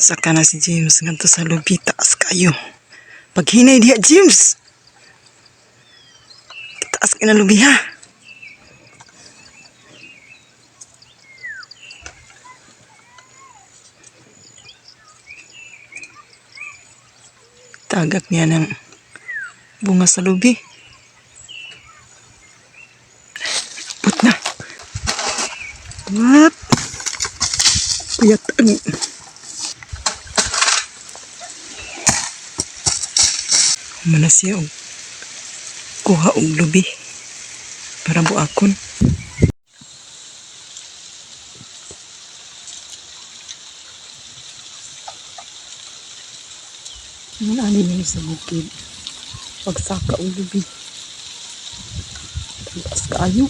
Saka na si James ngadto sa lubi, taas kayo. Paghinay diha, James. Taas ka na lubi ha. Tagak niya ng bunga sa lubi. Put na. What? Puyat ang. Mana siya og kuha og lubi para buakon. Ano ani ni sa bukid? Pagsaka og lubi. Taas kaayo.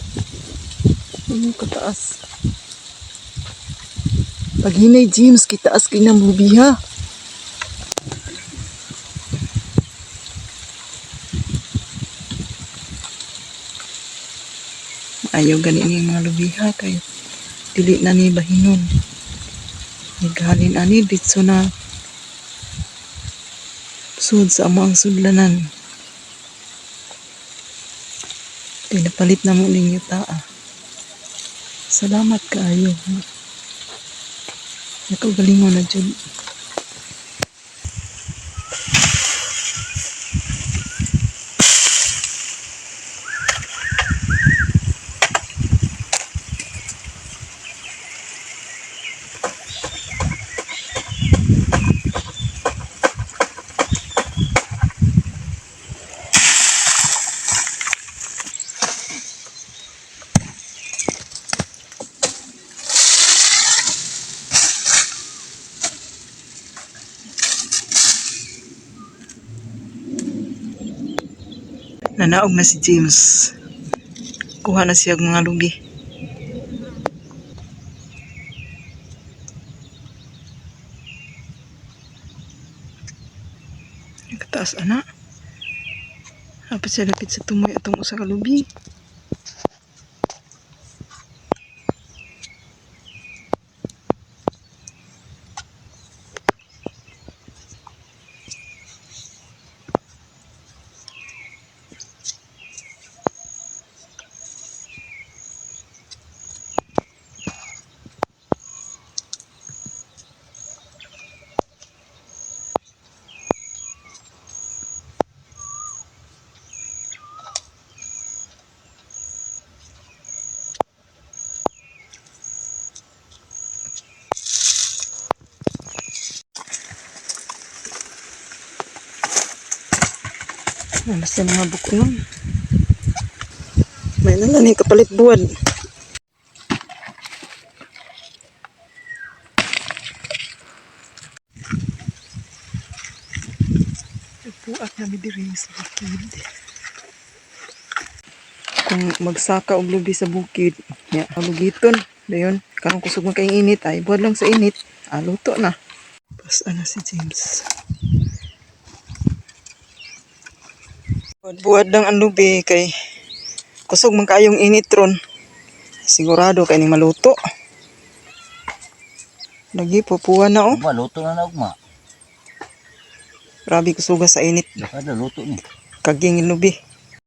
Ano kataas? Paghinay, James, kitaas kay na lubi ha. Ayaw gani ni mga lubiha kay dili na ni bahinon. Nighalin ani ditso na sud sa among sudlanan. Kay napalit na mo ninyo taa. Salamat kaayo. Nakaugalingon na jud. Nanaog na si James. Kuha na siya og mga lubi. Kataas ana. Hapit siya lapit sa tumoy atong usa ka lubi. Ano sa mga buknon? May nala ni kapalit buwan. Nagpuat na mi diri sa bukid. Kung magsaka og lubi sa bukid, nya lugiton. Dayon, karon kusog man kayong init ay buhat lang sa init. Ah, luto na. Pas ana si James. Buhat lang ang lubi kay kusog man kayong init ron. Sigurado kay ning maluto. Lagi pupuan na oh. Ugma, luto na na ugma. Grabe kusuga sa init. Kada luto ni. Kaging lubi.